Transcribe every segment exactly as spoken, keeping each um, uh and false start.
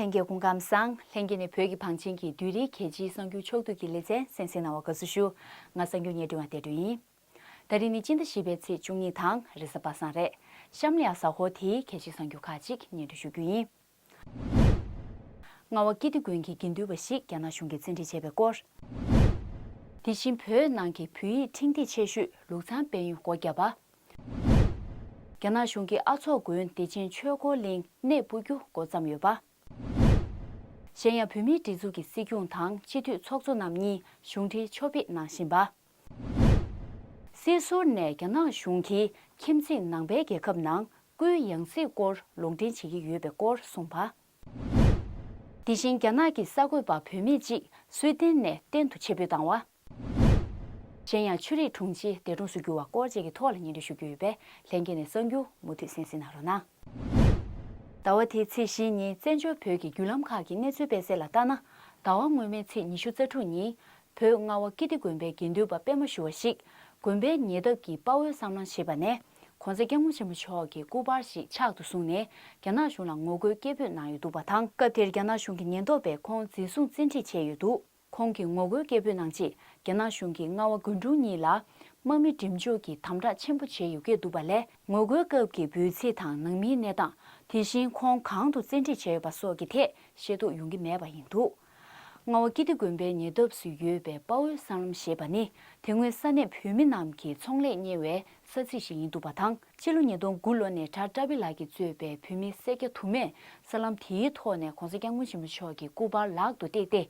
ལྷན་རྒྱས་སྐུ་ཁམས་བཟང་། ལྷན་རྒྱས་ནས་བོད་ཀྱི་བང་ཆེན་གྱི་བསྡུས་རིས་རྒྱལ་སྤྱིའི་གསར་འགྱུར་ཕྱོགས་བསྡུས་ཀྱི་ལེ་ཚན་གསན་གཟིགས་གནང་བར་དགའ་བསུ་ཞུ། ང་གསར་འགྱུར་སྙན་སྒྲོན་པ་བདེ་སྒྲོན་ཡིན། ད་རིང་ནི་སྤྱི་ཟླ་བཞི་པའི་ཚེས་བཅུ་གཉིས་དང་རེས་གཟའ་པ་སངས་རེད། གཤམ་ལ་ཡང་གཟའ་འཁོར་དེའི་རྒྱལ་སྤྱིའི་གསར་འགྱུར་ཁག་ཅིག་སྙན་སྒྲོན་ཞུ་རྒྱུ་ཡིན། རྔ་བ་ཀིརྟི་དགོན་གྱི་དགེ་འདུན་པ་ཞིག་རྒྱ་ནག་གཞུང་གིས་བཙན་ཁྲིད་བྱས་པའི་སྐོར། དེ་བཞིན་བོད་ནང་གི་བོད་ཡིག་ཕྲེང་སྟེགས་ཆེ་ཤོས་ལུག་ཚང་དཔལ་ཡོན་སྒོ་བརྒྱབ་པ། རྒྱ་ནག་གཞུང་གིས་ཨ་ཚོགས་དགོན་བདེ་ཆེན་ཆོས་འཁོར་གླིང་གནས་སྤོ་རྒྱུ་འགོ་བརྩམས་ཡོད་པ། གཞན་ཡང་བོད་མིའི་སྒྲིག་འཛུགས་ཀྱི་སྲིད་སྐྱོང་དང་སྤྱི་འཐུས་ཚོགས་གཙོ་རྣམ་གཉིས་གཞུང་འབྲེལ་ཕྱོགས་ཕེབས་གནང་བཞིན་པ། སིལ་སོར་ནས་རྒྱ་ནག་གཞུང་གིས་ཁྱིམ་མཚེས་ནང་པའི་རྒྱལ་ཁབ་ནང་སྐུའི་ཡང་སྲིད་སྐོར་ལུང་འདྲེན་བྱེད་ཀྱི་ཡོད་པའི་སྐོར་གསུངས་པ། དེ་བཞིན་རྒྱ་ནག་གི་གསར་འགོད་པ་བུད་མེད་ཅིག་སུའེ་ཏེན་ནས་གཏན་དུ་ཆེད་འབོད་བཏང་བ། གཞན་ཡང་ཆོས་རིག་དྲུང་ཆེ་འདས་གྲོངས་སུ་གྱུར་བ་སྐོར་བཅས་ཀྱི་ཐོག་ལ་སྙན་སྒྲོན་ཞུ་རྒྱུ་ཡོད་པས་ལྷན་རྒྱས་ནས་གསར་འགྱུར་མུ་མཐུད་གསན་གཟིགས་གནང་རོགས་གནང་། ཟླ་བ་དེའི་ཚེས་བཞི་ཉིན་བཙན་བྱོལ་བོད་ཀྱི་བརྒྱུད་ལམ་ཁག་གི་གནས་ཚུལ་སྤེལ་གསལ་ལ་ལྟར་ན། ཟླ་བ་སྔོན་མའི་ཚེས་ཉི་ཤུ་རྩ་དྲུག་ཉིན། བོད་རྔ་བ་ཀིརྟི་དགོན་པའི་དགེ་འདུན་པ་པད་མ་ཞུ་བ་ཞིག་དགོན་པའི་ཉེ་འདབས་ཀྱི་དཔའ་བོའི་སྲང་ལམ་ཞེས་པ་ནས་༧གོང་ས་༧སྐྱབས་མགོན་ཆེན་པོ་མཆོག་གི་སྐུ་པར་ཞིག་ཕྱག་ཏུ་བཟུང་ནས་རྒྱ་ནག་གཞུང་ལ་ངོ་རྒོལ་སྐད་འབོད་གནང་ཡོད་འདུག་པ་དང་། སྐབས་དེར་རྒྱ་ནག་གཞུང་གི་ཉེན་རྟོག་པས་ཁོང་འཛིན་བཟུང་བཙན་ཁྲིད་བྱས་ཡོད་འདུག་ཁོང་གིས་ངོ་རྒོལ་སྐད་འབོད་གནང་རྗེས་རྒྱ་ནག་གཞུང་གིས་རྔ་བ་དགོན་དྲུང་གཉིས་ལ་དམག་མི་འགྲེམས་འཇོག་གི་དམ་དྲག་ཆེན་པོ་བྱས་ཡོད་སྐད་འདུག་པ་ལས། ངོ་རྒོལ་སྐབས་ཀྱི་འབོད་ཚིག་དང་ནང་མིའི་གནས་སྟངས། དེ་བཞིན་ཁོང་གང་དུ་བཙན་ཁྲིད་བྱས་ཡོད་པ་སོགས་ཀྱི་ཐད་ཤེས་རྟོགས་ཡོང་གི་མེད་པ་ཡིན་འདུག་རྔ་བ་ཀིརྟི་དགོན་པའི་ཉེ་འདབས་སུ་ཡོད་པའི་དཔའ་བོའི་སྲང་ལམ་ཞེས་པ་ནི་དེ་སྔོན་ས་གནས་བོད་མི་རྣམས་ཀྱིས་ཚོང་ལས་གཉེར་བའི་ས་ཚིགས་ཤིག་ཡིན་འདུག་པ་དང་། ཕྱི་ལོ་ཉིས་སྟོང་དགུ་ལོ་ནས་གྲྭ་བཀྲ་བྷི་ལགས་ཀྱིས་གཙོས་པའི་བོད་མི་སེར་སྐྱ་དུ་མས་ས་ལམ་དེའི་ཐོག་ནས་༧གོང་ས་༧སྐྱབས་མགོན་ཆེན་པོ་མཆོག་གི་སྐུ་པར་ལག་ཏུ་བཏེགས་ཏེ།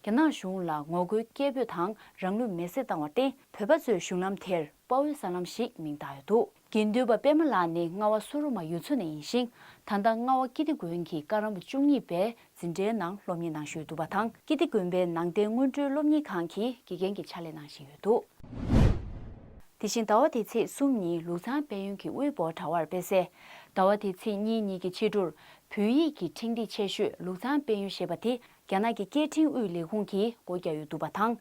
རྒྱ་ནག་གཞུང་ལ་ངོ་རྒོལ་སྐད་འབོད་དང་རང་ལུས་མེར་སྲེག་བཏང་བར་བརྟེན། བོད་པ་ཚོས་གཞུང་ལམ་དེར་དཔའ་བོའི་ས་ལམ་ཞེས་མིང་བཏགས་ཡོད་འདུག་དགེ་འདུན་པ་པད་མ་ལགས་ནི་རྔ་བ་སུ་རུ་མ་ཡུལ་ཚོ་ནས་ཡིན་ཞིང་། ད་ལྟ་རྔ་བ་ཀིརྟི་དགོན་གྱི་བཀའ་རམས་པ་བཅུ་གཉིས་པའི་འཛིན་གྲྭའི་ནང་སློབ་གཉེར་གནང་བཞིན་ཡོད་འདུག་པ་དང་། ཀིརྟི་དགོན་པའི་ནང་བསྟན་སྔོན་འགྲོའི་སློབ་གཉེར་ཁང་གི་དགེ་རྒན་གྱི་ཕྱག་ལས་གནང་བཞིན་ཡོད་འདུག་དེ་བཞིན་ཟླ་བ་འདིའི་ཚེས་གསུམ་ཉིན་ལུག་ཚང་དཔལ་ཡོན་གྱི་དབུལ་པོ་དྲ་བར་སྤེལ་གསལ། ཟླ་བ་འདིའི་ཚེས་གཉིས་ཉིན་གྱི་ཕྱི་དྲོར་བོད་ཡིག་གི་ཕྲེང་སྟེགས་ཆེ་ཤོས་ལུག་ཚང་དཔལ་ཡོན་ཞེས་པ་དེ་རྒྱ་ནག་གི་སྐད་འཕྲིན་དབུས་ལས་ཁུངས་ཀྱིས་སྒོ་བརྒྱབ་ཡོད་འདུག་པ་དང་།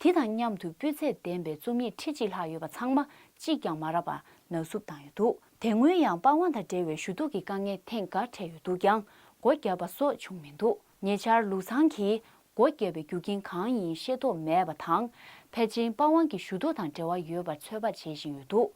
དེ་དང་མཉམ་དུ་སྤུས་ཚད་ལྡན་པའི་རྩོམ་ཡིག་ཁྲི་གཅིག་ལྷག་ཡོད་པ་ཚང་མ་གཅིག་ཀྱང་མ་རག་པར་ནག་བསུབ་བཏང་ཡོད་འདུག་དེ་སྔོན་ཡང་པར་དབང་དང་འབྲེལ་བའི་ཞུ་གཏུག་གི་དཀའ་ངལ་ཐེངས་འགའ་འཕྲད་ཡོད་འདུག་ཀྱང་། སྒོ་བརྒྱབ་པ་སོགས་བྱུང་མི་འདུག་ཉེ་ཆར་ལུག་ཚང་གིས་སྒོ་བརྒྱབ་པའི་རྒྱུ་རྐྱེན་གང་ཡིན་ཤེས་རྟོགས་མེད་པ་དང་། ཕལ་ཆེར་པར་དབང་གི་ཞུ་གཏུག་དང་འབྲེལ་བ་ཡོད་པར་ཚོད་དཔག་བྱེད་བཞིན་ཡོད་འདུག་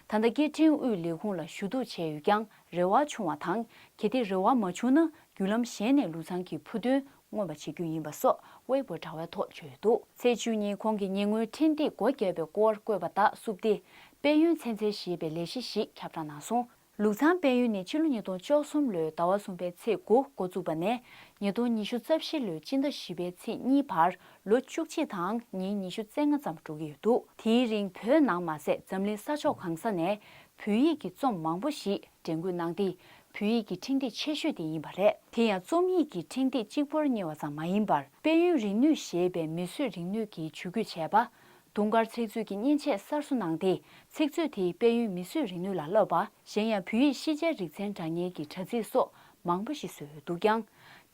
ད་ལྟ་སྐད་འཕྲིན་དབུས་ལས་ཁུངས་ལ་ཞུ་གཏུག་བྱས་ཡོད་ཀྱང་རེ་བ་བྱུང་བ་དང་། གལ་ཏེ་རེ་བ་མ་བྱུང་ན་བརྒྱུད་ལམ་གཞན་ནས་ལུག་ཚང་གི་ཕུགས་འདུན་མངོན་པ་བྱེད་རྒྱུ་ཡིན་པ་སོགས་ཝེ་པོ་དྲ་བའི་ཐོག་བརྗོད་ཡོད་འདུག་ཚེས་བཅུ་ཉིན་ཁོང་གིས་ཉེ་སྔོན་འཕྲིན་སྟེགས་སྒོ་བརྒྱབ་པའི་སྐོར་བཀོད་པ་དག་བསུབས་ཏེ། དཔལ་ཡོན་ཚན་རྩལ་ཞེས་པའི་ལས་གཞི་ཞིག་ཁྱབ་བསྒྲགས་གནང་སོང་། ལུག་ཚང་དཔལ་ཡོན་ནི་ཕྱི་ལོ་ཉིས་སྟོང་བཅུ་གསུམ་ལོའི་ཟླ་བ་གསུམ་པའི་ཚེས་དགུ་འགོ་བཙུགས་པ་ནས་ཉིས་སྟོང་ཉི་ཤུ་རྩ་བཞི་ལོའི་སྤྱི་ཟླ་བཞི་པའི་ཚེས་གཉིས་བར་ལོ་བཅུ་གཅིག་དང་ཉིན་ཉི་ཤུ་རྩ་ལྔ་ཙམ་འགྲོ་གི་ཡོད་འདུག་དེའི་རིང་བོད་ནང་མ་ཟད་འཛམ་གླིང་ས་ཕྱོགས་གང་ས་ནས་བོད་ཡིག་གི་རྩོམ་མང་པོ་ཞིག་འགྲེམས་འགོད་གནང་སྟེ། བོད་ཡིག་གི་འཕྲིན་སྟེགས་ཆེ་ཤོས་དེ་ཡིན་པ་རེད། དེ་ཡང་རྩོམ་ཡིག་གི་འཕྲིན་སྟེགས་གཅིག་པོར་གཉེར་བ་ཙམ་མ་ཡིན་པར། དཔལ་ཡོན་རིག་ནུས་ཞེས་པའི་མིས་བཟོས་རིག་ནུས་ཀྱིས་ཇུས་འགོད་བྱས་པ། དུང་དཀར་ཚིག་མཛོད་ཀྱིས་མཉེན་ཆས་གསར་བཟོ་གནང་སྟེ། ཚིག་མཛོད་དེས་དཔལ་ཡོན་མིས་བཟོས་རིག་ནུས་ལ་བསླབ་པ། གཞན་ཡང་བོད་ཡིག་ཤེས་བྱའི་རིག་ཚན་སྒྲ་སྙན་གྱི་དྲ་ཚིགས་སོགས་མང་པོ་ཞིག་བཟོས་ཡོད་འདུག་ཀྱང་།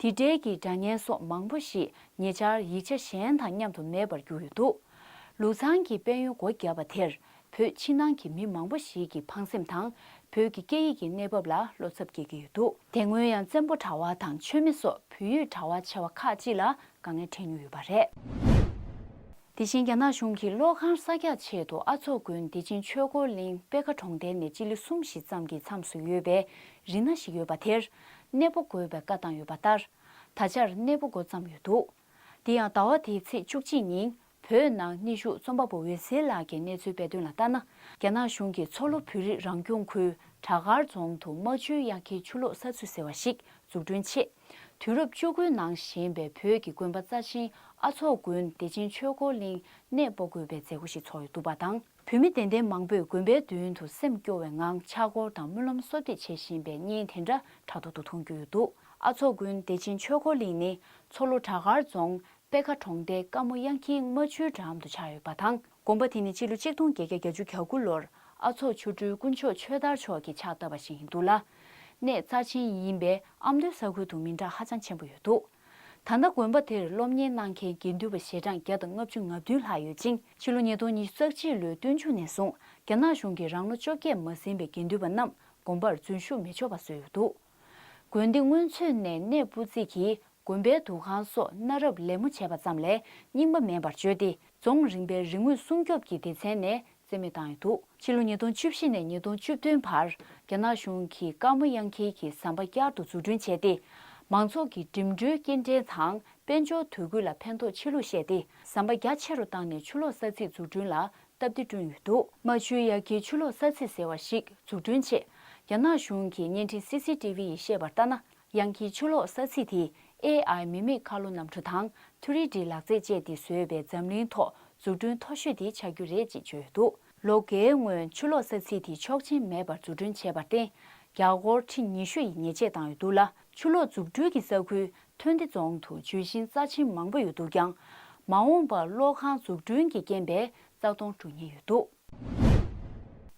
དེ་འབྲེལ་གྱི་སྒྲ་སྙན་སོགས་མང་པོ་ཞིག་ཉེ་ཆར་ཡིག་ཆ་གཞན་དང་མཉམ་དུ་མེད་པར་གྱུར་ཡོད་འདུག་ལུག་ཚང་གིས་དཔལ་ཡོན་སྒོ་བརྒྱབ་པ་དེར། བོད་ཕྱི་ནང་གི་མི་མང་པོ་ཞིག་གིས་ཕངས་སེམས་དང་། བོད་ཀྱི་སྐད་ཡིག་གི་གནས་བབ་ལ་བློ་འཚབ་སྐྱེ་གི་ཡོད་འདུག་དེ་སྔོན་ཡང་བཙན་པོ་དྲ་བ་དང་མཆོད་མེ་སོགས་བོད་ཡིག་དྲ་བ་ཆེ་བ་ཁག་ཅིག་ལ་དཀའ་ངལ་འཕྲད་མྱོང་ཡོད་པ་རེད། དེ་བཞིན་རྒྱ་ནག་གཞུང་གིས་གློག་ཁང་གསར་རྒྱག་ཆེད་དུ་ཨ་ཚོགས་དགོན་བདེ་ཆེན་ཆོས་འཁོར་གླིང་པད་ཁ་གྲོང་རྡལ་ནས་སྤྱི་ལེ་གསུམ་བཞི་ཙམ་གྱི་མཚམས་སུ་ཡོད་པའི་རི་སྣ་ཞིག་ཡོད་པ་དེར་གནས་སྤོ་དགོས་པའི་བཀའ་བཏང་ཡོད་པ་ལྟར། ད་ཆར་གནས་སྤོ་འགོ་བརྩམས་ཡོད་འདུག་དེ་ཡང་ཟླ་བ་འདིའི་ཚེས་བཅུ་གཅིག་ཉིན། བོད་ནང་གནས་བཞུགས་རྩོམ་པ་པོ་འོད་ཟེར་ལགས་ཀྱིས་གནས་ཚུལ་སྤེལ་དོན་ལ་ལྟར་ན། རྒྱ་ནག་གཞུང་གིས་མཚོ་ལྷོ་བོད་རིགས་རང་སྐྱོང་ཁུལ་བྲག་དཀར་རྫོང་དུ་རྨ་ཆུའི་དབྱར་ཁའི་ཆུ་ལོག་ས་ཚུད་ཟེར་བ་ཞིག་འཛུགས་སྐྲུན་ཆེད། དུས་རབས་བཅུ་དགུའི་ནང་བཞེངས་པའི་བོད་ཀྱི་དགོན་པ་རྩ་ཆེན་ཨ་ཚོགས་དགོན་བདེ་ཆེན་ཆོས་འཁོར་གླིང་གནས་སྤོ་དགོས་པའི་མཛད་སྒོ་ཞིག་ཚོགས་ཡོད་འདུག་པ་དང་། བོད་མི་ཏན་ཏན་མང་པོས་དགོན་པའི་མདུན་དུ་སེམས་སྐྱོ་བའི་ངང་ཕྱག་སྐོར་དང་སྨོན་ལམ་གསོལ་འདེབས་བྱེད་བཞིན་པའི་བརྙན་དེ་འདྲ་དྲ་ཐོག་ཏུ་མཐོང་རྒྱུ་ཡོད་འདུག་ཨ་ཚོགས་དགོན་བདེ་ཆེན་ཆོས་འཁོར་གླིང་ནི་མཚོ་ལྷོ་བྲག་དཀར་རྫོང་པད་ཁ་གྲོང་རྡལ་ཀ་མོ་གཡང་འཁྱིལ་རྨ་ཆུའི་འགྲམ་དུ་ཆགས་ཡོད་པ་དང་། དགོན་པ་དེ་ནི་སྤྱི་ལོ་གཅིག་སྟོང་བརྒྱད་བརྒྱ་བརྒྱད་ཅུ་གྱ་དགུ་ལོར་ཨ་ཚོགས་ཆོ་འཕྲུལ་དཀོན་མཆོག་ཆོས་དར་མཆོག་གིས་ཕྱག་བཏབ་པ་ཞིག་ཡིན་འདུག་ལ། གནས་རྩ་ཆེན་ཡིན་པས་ཨ་མདོའི་ས་ཁུལ་དུ་མི་གྲངས་ཧ་ཅང་ཆེན་པོ་ཡོད་འདུག་ད་ལྟ་དགོན་པ་དེར་སློབ་གཉེར་གནང་མཁན་དགེ་འདུན་པ་ཞལ་གྲངས་བརྒྱ་དང་ལྔ་བཅུ་ང་བདུན་ལྷག་ཡོད་ཅིང་། ཕྱི་ལོ་ཉིས་སྟོང་ཉི་ཤུ་རྩ་གཅིག་ལོའི་སྟོན་མཇུག་ནས་བཟུང་རྒྱ་ནག་གཞུང་གིས་རང་ལོ་བཅོ་བརྒྱད་མ་ཟིན་པའི་དགེ་འདུན་པ་རྣམས་དགོན་པར་འཛུལ་ཞུགས་མི་ཆོག་པ་བཟོས་ཡོད་འདུག་དགོན་སྡེ་སྔོན་ཚུད་ནས་གནས་སྤོ་རྩིས་ཀྱིས་དགོན་པའི་འདུ་ཁང་སོགས་གནའ་རབས་ལད་མོ་བྱས་པ་ཙམ་ལས་རྙིང་པ་མིན་པར་བརྗོད་དེ། རྫོང་རིམ་པའི་རིག་དངོས་སྲུང་སྐྱོབ་ཀྱི་སྡེ་ཚན་ནས་རྩིས་མེད་བཏང་ཡོད་འདུག་ཕྱི་ལོ་ཉིས་སྟོང་བཅུ་བཞི་ནས་ཉིས་སྟོང་བཅུ་བདུན་བར་རྒྱ་ནག་གཞུང་གིས་དཀར་མོ་གཡང་འཁྱིལ་གྱི་ཟམ་པ་བསྐྱར་དུ་འཛུགས་སྐྲུན་བྱས་ཏེ། མང་ཚོགས་ཀྱི་འགྲིམ་འགྲུལ་སྐྱེལ་འདྲེན་དང་། དཔལ་འབྱོར་དོ་ཁུར་ལ་ཕན་ཐོགས་ཆེ་ལུགས་བཤད་དེ། ཟམ་པ་རྒྱ་ཆེ་རུ་བཏང་ནས་ཆུ་གློག་ས་ཚིགས་འཛུགས་སྐྲུན་ལ་སྟབས་བདེ་བསྐྲུན་ཡོད་འདུག་རྨ་ཆུའི་ཡ་གྱལ་ཆུ་གློག་ས་ཚིགས་ཟེར་བ་ཞིག་འཛུགས་སྐྲུན་ཆེད། རྒྱ་ནག་གཞུང་གི་བརྙན་འཕྲིན་སི་སི་ཊི་བི་ཡིས་བཤད་པར་ལྟར་ན། གཡང་འཁྱིལ་ཆུ་གློག་ས་ཚིགས་དེ་ཨེ་ཨའི་མི་མེད་མཁའ་རླུང་གནམ་གྲུ་དང་ཐུ་རི་ཌི་ལག་རྩལ་སྤྱད་དེ་བཟོས་པའི་འཛམ་གླིང་ཐོག་འཛུགས་སྐྲུན་མཐོ་ཤོས་དེ་ཆགས་རྒྱུ་རེད་ཅེས་བརྗོད་ཡོད་འདུག་ལོ་འགའི་སྔོན་ཆུ་གློག་ས་ཚིགས་དེ་ཆོག་མཆན་མེད་པར་འཛུགས་སྐྲུན་བྱས་པར་བརྟེན། རྒྱ་སྒོར་ཁྲི་ཉི་ཤུ་ཡི་ཉེས་ཆད་བཏང་ཡོད་འདུག་ལ། ཆུ་གློག་འཛུགས་སྐྲུན་གྱི་ས་ཁུལ་ཐོན་ལྡན་རྫོང་དུ་ཇུས་གཞིའི་རྩ་ཆེན་མང་པོ་ཡོད་འདུག་ཀྱང་། མ་འོངས་པར་གློག་ཁང་འཛུགས་སྐྲུན་གྱི་རྐྱེན་པས་རྩ་སྟོང་འགྲོ་ཉེན་ཡོད་འདུག་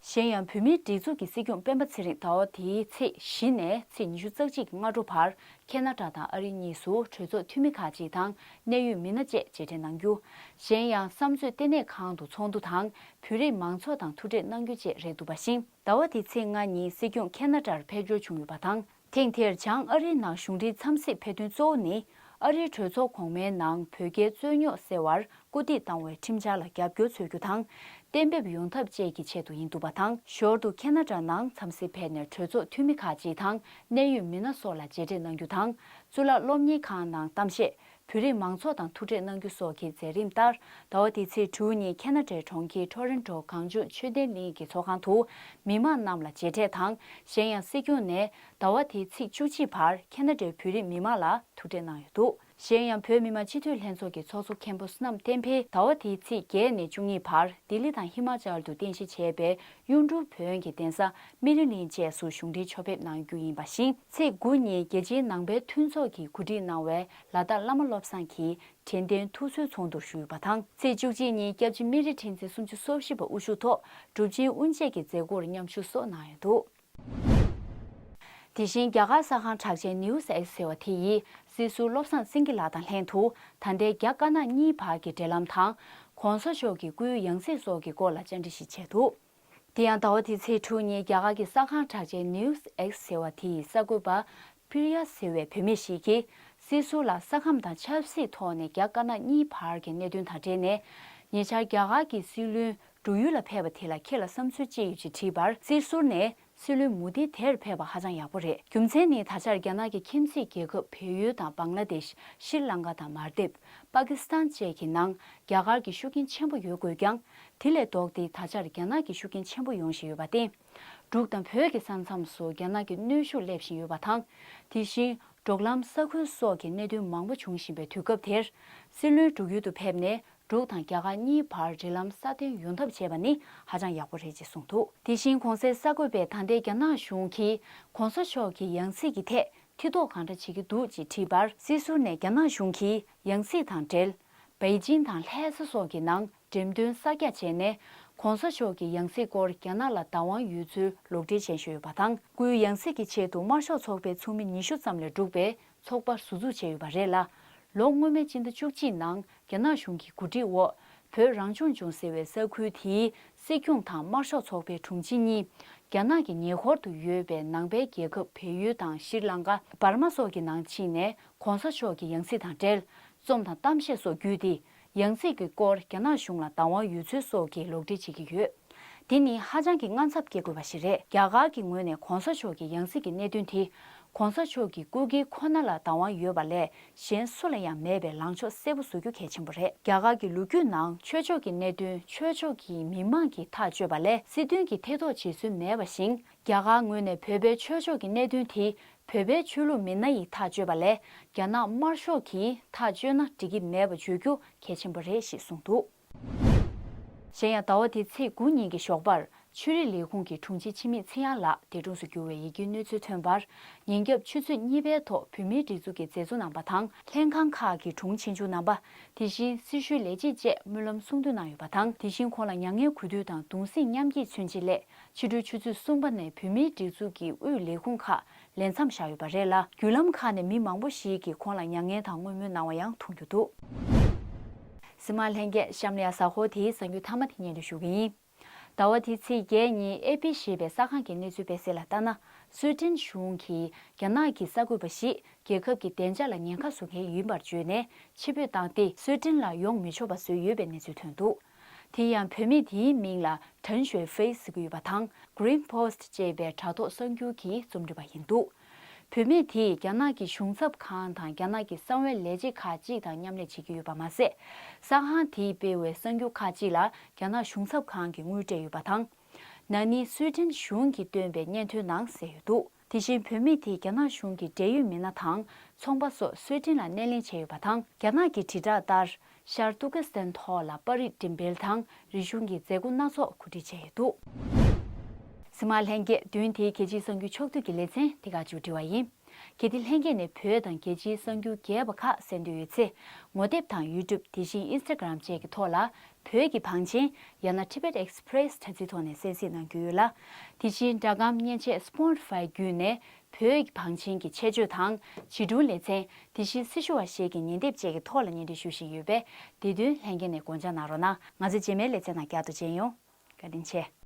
གཞན་ཡང་། བོད་མིའི་སྒྲིག་འཛུགས་ཀྱི་སྲིད་སྐྱོང་སྤེན་པ་ཚེ་རིང་ཟླ་བ་འདིའི་ཚེས་བཞི་ནས་ཚེས་ཉི་ཤུ་རྩ་གཅིག་གི་སྔ་དྲོ་བར་ཁེ་ན་ཌ་དང་ཨ་རི་གཉིས་སུ་གྲོས་ཚོགས་འཐུས་མི་ཁག་ཅིག་དང་གནད་ཡོད་མི་སྣ་བཅས་མཇལ་འཕྲད་གནང་རྒྱུ། གཞན་ཡང་། བསམ་མཛོད་ལྟེ་གནས་ཁང་དུ་ཚོགས་འདུ་དང་བོད་རིགས་མང་ཚོགས་དང་ཐུག་འཕྲད་གནང་རྒྱུ་བཅས་རེད་འདུག་པ་བཞིན། ཟླ་བ་འདིའི་ཚེས་ལྔ་ཉིན་སྲིད་སྐྱོང་ཁེ་ན་ཌར་ཕེབས་འབྱོར་བྱུང་ཡོད་པ་དང་། ཐེངས་དེར་བྱང་ཨ་རིའི་ནང་གཞུང་འབྲེལ་འཚམས་གཟིགས་ཕེབས་དོན་གཙོ་བོ་ནི། ཨ་རིའི་གྲོས་ཚོགས་གོང་མའི་ནང་བོད་རྒྱའི་རྩོད་རྙོག་སེལ་བར་སྐུལ་འདེད་བཏང་བའི་ཁྲིམས་འཆར་ལ་རྒྱབ་སྐྱོར་འཚོལ་རྒྱུ་དང་། གཏན་འབེབས་ཡོང་ཐབས་བཅས་ཀྱི་ཆེད་དུ་ཡིན་འདུག་པ་དང་། ཞོར་དུ་ཁེ་ན་ཌ་ནང་འཚམས་གཟིགས་ཕེབས་ནས་གྲོས་ཚོགས་འཐུས་མི་ཁག་ཅིག་དང་གནད་ཡོད་མི་སྣ་སོགས་ལ་མཇལ་འཕྲད་གནང་རྒྱུ་དང་། གཙུག་ལག་སློབ་གཉེར་ཁང་ནང་གཏམ་བཤད། བོད་རིགས་མང་ཚོགས་དང་ཐུག་འཕྲད་གནང་རྒྱུ་སོགས་ཀྱི་མཛད་རིམ་ལྟར། ཟླ་བ་འདིའི་ཚེས་དྲུག་ཉིན་ཁེ་ན་ཌའི་གྲོང་ཁྱེར་ཊོ་རོན་ཊོ་གངས་ལྗོངས་ཆོས་ལྡན་གླིང་གི་ཚོགས་ཁང་དུ་མི་མང་རྣམས་ལ་མཇལ་འཕྲད་དང་། གཞན་ཡང་། སྲིད་སྐྱོང་ནས་ཟླ་བ་འདིའི་ཚེས་བཅུ་གཅིག་བར་ཁེ་ན་ཌའི་བོད་རིགས་མི་མང་ལ་ཐུག་འཕྲད་གནང་ཡོད་འདུག་གཞན་ཡང་། བོད་མི་མང་སྤྱི་འཐུས་ལྷན་ཚོགས་ཀྱི་ཚོགས་གཙོ་མཁན་པོ་བསོད་ནམས་བསྟན་འཕེལ་ཟླ་བ་འདིའི་ཚེས་བརྒྱད་ནས་བཅུ་གཉིས་བར་ལྡི་ལི་དང་ཧི་མ་ཅལ་དུ་རྟེན་གཞི་བྱས་པའི་གཡུང་དྲུང་བོན་གྱི་གདན་ས་སྨན་རི་གླིང་བཅས་སུ་གཞུང་འབྲེལ་ཕྱོགས་ཕེབས་གནང་རྒྱུ་ཡིན་པ་བཞིན། ཚེས་དགུ་ཉིན་རྒྱལ་སྤྱིའི་ནང་པའི་མཐུན་ཚོགས་ཀྱིས་གོ་སྒྲིག་གནང་བའི་ལ་དྭགས་བླ་མ་བློ་བཟང་གི་དྲན་རྟེན་ཐུགས་གསོའི་ཚོགས་འདུར་ཞུགས་ཡོད་པ་དང་། ཚེས་བཅུ་གཅིག་ཉིན་སྐྱབས་རྗེ་སྨན་རི་ཁྲི་འཛིན་སུམ་ཅུ་སོ་བཞི་པ་དབུ་བཞུགས་ཐོག་གྲུབ་ཆེན་དབུ་འབྱེད་ཀྱི་མཛད་སྒོར་མཉམ་ཞུགས་སོགས་གནང་ཡོད་འདུག་དེ་བཞིན། རྒྱ་གར་གསར་ཁང་གྲགས་ཅན་News X ཟེར་བ་དེ་ཡིས་སྲིད་ཟུར་བློ་བཟང་སེང་གེ་ལགས་དང་ལྷན་དུ་ད་ལྟའི་རྒྱ་དཀར་ནག་གཉིས་བར་གྱི་འབྲེལ་ལམ་དང་། ༸གོང་ས་མཆོག་གི་སྐུའི་ཡང་སྲིད་སོགས་ཀྱི་སྐོར་ལ་བཅར་འདྲི་ཞིག་བྱས་འདུག་དེ་ཡང་ཟླ་བ་འདིའི་ཚེས་དྲུག་ཉིན་རྒྱ་གར་གྱི་གསར་ཁང་གྲགས་ཅན་News X ཟེར་བ་དེ་ཡི་གསར་འགོད་པ་པིར་ཡ་ཟེར་བའི་བུད་མེད་ཞིག་གིས། སྲིད་ཟུར་ལ་ས་ཁམས་དང་ཆབ་སྲིད་ཐོག་ནས་རྒྱ་དཀར་ནག་གཉིས་བར་གྱི་གནད་དོན་དང་འབྲེལ་ནས། ཉེ་ཆར་རྒྱ་གར་གྱི་སྲིད་བློན་འབྲུག་ཡུལ་ལ་ཕེབས་པ་དེ་ལ་ཁྱེད་ལ་བསམ་ཚུལ་ཅི་ཡོད་ཅེས་དྲིས་པར། སྲིད་ཟུར་ནས། སྲིད་བློན་མོ་དི་དེར་ཕེབས་པ་ཧ་ཅང་ཡག་པོ་རེད། རྒྱུ་མཚན་ནི། ད་ཆར་རྒྱ་ནག་གི་ཁྱིམ་མཚེས་རྒྱལ་ཁབ་བལ་ཡུལ་དང་། བང་ལ་དེཤ། ཤྲི་ལང་ཀ་དང་། མལ་དིབ། པ་ཀི་སི་ཐན་བཅས་ཀྱི་ནང་རྒྱ་གར་གྱི་ཤུགས་རྐྱེན་ཆེན་པོ་ཡོད་དགོས་ཀྱང་། དེ་ལས་ལྡོག་སྟེ། ད་ཆར་རྒྱ་ནག་གི་ཤུགས་རྐྱེན་ཆེན་པོ་ཡོང་བཞིན་ཡོད་པར་བརྟེན། འབྲུག་དང་བོད་ཀྱི་ས་མཚམས་སུ་རྒྱ་ནག་གི་གནོན་ཤུགས་སླེབས་བཞིན་ཡོད་པ་དང་། དེ་བཞིན། འབྲོག་ལམ་ས་ཁུལ་སོགས་ཀྱི་གནད་དོན་མང་པོ་འབྱུང་བཞིན་པའི་དུས་སྐབས་དེར། སྲིད་བློན་འབྲུག་ཡུལ་དུ་ཕེབས་ནས། འབྲུག་དང་རྒྱ་གར་གཉིས་བར་འབྲེལ་ལམ་སྲ་བརྟན་ཡོང་ཐབས་བྱས་པ་ནི་ཧ་ཅང་ཡག་པོ་རེད་ཅེས་གསུངས་འདུག་དེ་བཞིན་གོང་གསལ་གསར་འགོད་པས་ད་ལྟའི་རྒྱ་ནག་གཞུང་གིས་གོང་ས་མཆོག་གི་ཡང་སྲིད་ཀྱི་ཐད་མཐིལ་རྟོགས་གང་འདྲ་བྱེད་ཀྱི་འདུག་ཅེས་དྲིས་པར། སྲིད་ཟུར་ནས་རྒྱ་ནག་གཞུང་གིས་ཡང་སྲིད་དང་འབྲེལ། པེ་ཅིང་དང་ལྷ་ས་སོགས་ཀྱི་ནང་འགྲེམས་སྟོན་གསར་རྒྱག་བྱས་ནས། གོང་ས་མཆོག་གི་ཡང་སྲིད་སྐོར་རྒྱ་ནག་ལ་བདག་དབང་ཡོད་ཚུལ་ལོག་འགྲེལ་བྱས་བཞིན་ཡོད་པ་དང་། སྐུའི་ཡང་སྲིད་ཀྱི་ཆེད་དུ་དམར་ཤོག་ཚོགས་པའི་ཚོགས་མི་ཉི་ཤུ་ཙམ་ལས་གྲུབ་པའི་ཚོགས་པ་ཟུར་འཛུགས་བྱས་ཡོད་པ་རེད་ལ། ལོ་སྔོན་མའི་སྤྱི་ཟླ་བཅུ་གཅིག་ནང་རྒྱ་ནག་གཞུང་གི་གོ་སྒྲིག་འོག་བོད་རང་སྐྱོང་ལྗོངས་ཟེར་བའི་ས་ཁུལ་དེའི་སྲིད་སྐྱོང་དང་དམར་ཤོག་ཚོགས་པའི་དྲུང་ཆེ་གཉིས། རྒྱ་ནག་གི་ཉེ་འཁོར་དུ་ཡོད་པའི་ནང་པའི་རྒྱལ་ཁབ་བལ་ཡུལ་དང་ཤྲི་ལང་ཀ། འབར་མ་སོགས་ཀྱི་ནང་ཕྱིན་ནས། གོང་ས་མཆོག་གི་ཡང་སྲིད་དང་འབྲེལ། རྩོམ་དང་གཏམ་བཤད་སོགས་བརྒྱུད་དེ། ཡང་སྲིད་ཀྱི་སྐོར་རྒྱ་ནག་གཞུང་ལ་བདག་དབང་ཡོད་ཚུལ་སོགས་ཀྱི་ལོག་འགྲེལ་བྱེད་ཀྱི་ཡོད། འདི་ནི་ཧ་ཅང་གི་དངངས་འཚབ་སྐྱེ་དགོས་པ་ཞིག་རེད། རྒྱ་གར་གྱི་ངོས་ནས་གོང་ས་མཆོག་གི་ཡང་སྲིད་ཀྱི་གནད་དོན་དེ། གོང་ས་མཆོག་གི་སྐུ་སྒེར་ཁོ་ན་ལ་བདག་དབང་ཡོད་པ་ལས། གཞན་སུ་ལ་ཡང་མེད་པའི་ལངས་ཕྱོགས་གསལ་པོ་བཟོ་རྒྱུ་གལ་ཆེན་པོ་རེད། རྒྱ་གར་གྱི་ལོ་རྒྱུས་ནང་ཆོས་ཕྱོགས་ཀྱི་གནད་དོན་ཆོས་ཕྱོགས་ཀྱི་མི་མང་གིས་ཐག་གཅོད་པ་ལས། སྲིད་དོན་གྱི་ཐེ་གཏོགས་བྱེད་སྲོལ་མེད་པ་བཞིན། རྒྱ་གར་ངོས་ནས་བོད་པའི་ཆོས་ཕྱོགས་ཀྱི་གནད་དོན་དེ། བོད་པའི་ཆོས་ལུགས་མི་སྣ་ཡིས་ཐག་གཅོད་པ་ལས། རྒྱ་ནག་དམར་ཤོག་གིས་ཐག་གཅོད་ན་འགྲིག་གི་མེད་པ་བརྗོད་རྒྱུ་གལ་ཆེན་པོ་རེད་ཞེས་གསུངས་འདུག་གཞན་ཡང་། ཟླ་བ་འདིའི་ཚེས་དགུ་ཉིན་གྱི་ཞོགས་པར། ཆོས་རིག་ལས་ཁུངས་ཀྱི་དྲུང་ཆེ་འཆི་མེད་ཚེ་དབྱངས་ལགས་འདས་གྲོངས་སུ་གྱུར་བའི་ཡི་གེའི་གནས་ཚུལ་ཐོན་པར། ཉིན་རྒྱབ་ཆུ་ཚོད་གཉིས་པའི་ཐོག་བོད་མིའི་སྒྲིག་འཛུགས་ཀྱི་མཛད་གཙོ་རྣམ་པ་དང་། ལྷན་ཁང་ཁག་གི་དྲུང་ཆེ་ཆུང་རྣམ་པ། དེ་བཞིན་སྲི་ཞུའི་ལས་བྱེད་བཅས་སྨོན་ལམ་གསུང་འདོན་གནང་ཡོད་པ་དང་། དེ་བཞིན་ཁོང་ལ་མྱ་ངན་གུས་འདུད་དང་གདུང་སེམས་མཉམ་སྐྱེད་མཚོན་ཆེད་སླད། ཕྱི་དྲོའི་ཆུ་ཚོད་གསུམ་པ་ནས་བོད་མིའི་སྒྲིག་འཛུགས་ཀྱི་དབུས་ལས་ཁུངས་ཁག་ལས་མཚམས་བཞག་ཡོད་པ་རེད་ལ། བརྒྱུད་ལམ་ཁག་ནས་མི་མང་པོ་ཞིག་གིས་ཁོང་ལ་མྱ་ངན་དང་བསྔོ་སྨོན་གནང་བ་ཡང་མཐོང་རྒྱུ་འདུག་གཟིགས་མོ་བ་ལྷན་རྒྱས། གཤམ་ལ་ཡང་གཟའ་འཁོར་དེའི་གསར་འགྱུར་མཐའ་མ་དེ་སྙན་སྒྲོན་ཞུ་གི་ཡིན། ཟླ་བ་འདིའི་ཚེས་བརྒྱད་ཉིན་ཨེ་པི་ཞེས་པའི་གསར་ཁང་གི་གནས་ཚུལ་སྤེལ་གསལ་ལ་ལྟར་ན། སུའེ་ཏེན་གཞུང་གིས་རྒྱ་ནག་གི་གསར་འགོད་པ་ཞིག་རྒྱལ་ཁབ་ཀྱི་བདེ་འཇགས་ལ་ཉེན་ཁ་བཟོ་མཁན་ཡིན་པར་བརྗོད་ནས་ཕྱིར་འབུད་བཏང་སྟེ། སུའེ་ཏེན་ལ་ཡོང་མི་ཆོག་པ་བཟོས་ཡོད་པའི་གནས་ཚུལ་ཐོན་འདུག་དེ་ཡང་བུད་མེད་དེའི་མིང་ལ་ཁྲན་ཞུའེ་ཧྥེ་ཟེར་གྱི་ཡོད་པ་དང་། Green Post ཅེས་པའི་དྲ་ཐོག་གསར་འགྱུར་གྱི་རྩོམ་སྒྲིག་པ་ཡིན་འདུག་བུད་མེད་དེས་རྒྱ་ནག་གི་གཞུང་ཚབ་ཁང་དང་རྒྱ་ནག་གི་གསང་བའི་ལས་བྱེད་ཁག་ཅིག་དང་མཉམ་ལས་བྱེད་ཀྱི་ཡོད་པ་མ་ཟད། གསར་ཁང་དེས་སྤེལ་བའི་གསར་འགྱུར་ཁག་ཅིག་ལ་རྒྱ་ནག་གཞུང་ཚབ་ཁང་གིས་དངུལ་སྤྲད་ཡོད་པ་དང་། ན་ནིང་སུའེ་ཏེན་གཞུང་གིས་བཏོན་པའི་སྙན་ཐོའི་ནང་གསལ་ཡོད་འདུག་དེ་བཞིན་བུད་མེད་དེས་རྒྱ་ནག་གཞུང་གི་འབྲེལ་ཡོད་མི་སྣ་དང་ཚོང་པ་སོགས་སུའེ་ཏེན་ལ་སྣེ་ལེན་བྱས་ཡོད་པ་དང་། རྒྱ་ནག་གི་དྲིལ་བསྒྲགས་ལྟར། ཤར་ཏུར་ཀི་སི་ཐན་ཐོག་ལ་པར་རིས་འགྲེམས་སྤེལ་དང་རིག་གཞུང་གི་མཛད་སྒོ་སྣ་ཚོགས་གོ་སྒྲིག་བྱས་ཡོད་འདུག་གཟིགས་མོ་བ་ལྷན་རྒྱས། བདུན་དེའི་རྒྱལ་སྤྱིའི་གསར་འགྱུར་ཕྱོགས་བསྡུས་ཀྱི་ལེ་ཚན་འདི་ག་མཇུག་སྒྲིལ་བ་ཡིན། གལ་ཏེ་ལྷན་རྒྱས་ནས་བོད་དང་རྒྱལ་སྤྱིའི་གསར་འགྱུར་རྒྱས་པ་ཁག་གསན་འདོད་ཡོད་ཚེ། ངོ་དེབ་དང་ཡུ་ཊུབ། དེ་བཞིན་ཨིན་སི་ཊ་གྷི་རམ་བཅས་ཀྱི་ཐོག་ལ་བོད་ཀྱི་བང་ཆེན། ཡང་ན་Tibet Express དྲ་ཚིགས་ཐོག་ནས་གསན་གཟིགས་གནང་རྒྱུ་ཡོད་ལ། དེ་བཞིན་སྒྲ་སྒམ་མཉེན་ཆས་Spotify བརྒྱུད་ནས་བོད་ཀྱི་བང་ཆེན་གྱི་ཆེད་བརྗོད་དང་བྱིས་སྒྲུང་ལེ་ཚན། དེ་བཞིན་སྲི་ཞུ་བ་ཞིག་གི་ཉིན་དེབ་བཅས་ཀྱི་ཐོག་ལ་སྙན་སྒྲོན་ཞུ་བཞིན་ཡོད་པས། དེ་དོན་ལྷན་རྒྱས་ནས་དགོངས་འཇགས་གནང་རོགས་གནང་། ང་ཚོ་རྗེས་མའི་ལེ་ཚན་ནང་བསྐྱར་དུ་མཇལ་ཡོང་། བཀའ་དྲིན་ཆེ།